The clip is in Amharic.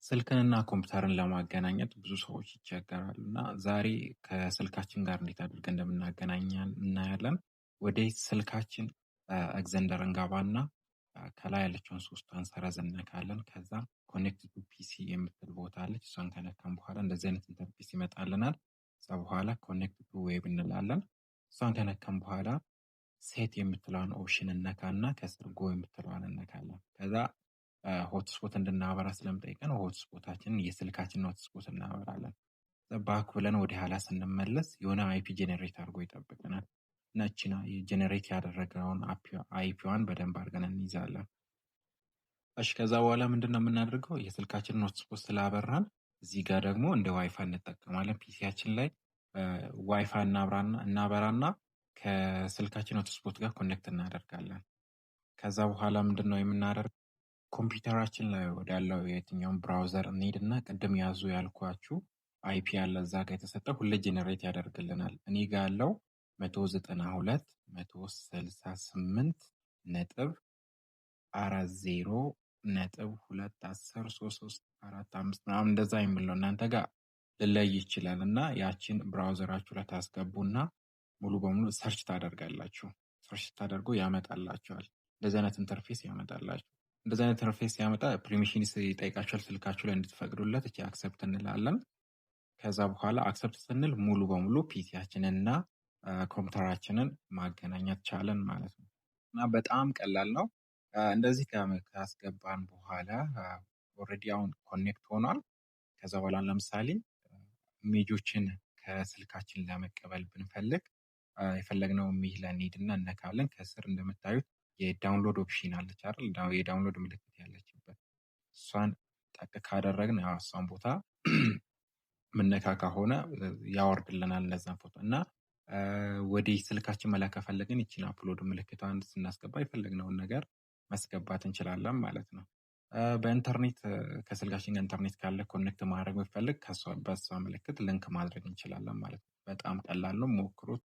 ስልክንና ኮምፒውተርን ለማገናኘት ብዙ ሰዎች ይቸገራሉ፣ እና ዛሬ ከስልካችን ጋር እንዴት አድርገን እንደምናገናኝ እናያለን። ወደ ስልካችን Xender እንገባና ከላይ ያለችውን ሶስቷን ሰረዝ እንነካለን። ከዛ connect to PC የምትል ቦታ አለች። እሷን ከነካን በኋላ እንደዚህ አይነት interface ይመጣልናል። ከዛ በኋላ connect to web እንላለን። እሷን ከነካን በኋላ set የምትለዋን option እነካና ከስር go የምትለዋን እነካለን። ከዛ hotspot እንድናበራ ስለምጠይቀን hotspot ኣችንን፣ የስልካችንን hotspot እናበራለን። Back ብለን ወደ ኋላ ስንመለስ የሆነ IP generate አድርጎ ይጠብቀናል፣ እና እቺን generate ያደረገውን IP ዋን በደንብ አድርገን እንይዛለን። እሺ፣ ከዛ በኋላ ምንድን ነው የምናደርገው? የስልካችንን hotspot ስላበራን እዚህ ጋር ደግሞ እንደ ዋይፋይ እንጠቀማለን። PC ያችን ላይ ዋይፋይ እናበራና ከስልካችን hotspot ጋር connect እናደርጋለን። ከዛ በኋላ ምንድን ነው የምናደርገው? ኮምፒውተራችን ላይ ወዳለው የትኛውን browser እንሄድና ቅድም ያዙ ያልኳችሁ IP ያለ፣ እዛ ጋር የተሰጠ ሁሌ generate ያደርግልናል። እኔ ጋ ያለው 192.168.40.2103345 ምናምን እንደዛ የሚል ነው። እናንተ ጋር ሊለይ ይችላል፣ እና ያችን browser ኣችሁ ላይ ታስገቡና ሙሉ በሙሉ search ታደርጋላችሁ። Search ስታደርጉ ያመጣላችኋል። እንደዚህ አይነት interface ያመጣላችሁ። እንደዚህ አይነት interface ሲያመጣ permission ይጠይቃችኋል። ስልካችሁ ላይ እንድትፈቅዱለት እቺ accept እንላለን። ከዛ በኋላ accept ስንል ሙሉ በሙሉ PC ያችንን እና ኮምፒውተራችንን ማገናኘት ቻለን ማለት ነው። እና በጣም ቀላል ነው። እንደዚህ ካስገባን በኋላ already አሁን connect ሆኗል። ከዛ በኋላ ለምሳሌ image ኦችን ከስልካችን ለመቀበል ብንፈልግ የፈለግነው image ላይ እንሄድና እነካለን። ከስር እንደምታዩት የ download option አለች አይደል? የ download ምልክት ያለችበት፣ እሷን ጠቅ ካደረግን ያው እሷን ቦታ ምነካ ከሆነ ያወርድልናል እነዛን ፎቶ። እና ወደ ስልካችን መላክ ከፈለግን ይችን upload ምልክቷን ስናስገባ የፈለግነውን ነገር ማስገባት እንችላለን ማለት ነው። በኢንተርኔት ከስልካችን ጋር ኢንተርኔት ካለ connect ማድረግ ብንፈልግ በሷ ምልክት link ማድረግ እንችላለን ማለት ነው። በጣም ቀላል ነው፣ ሞክሩት።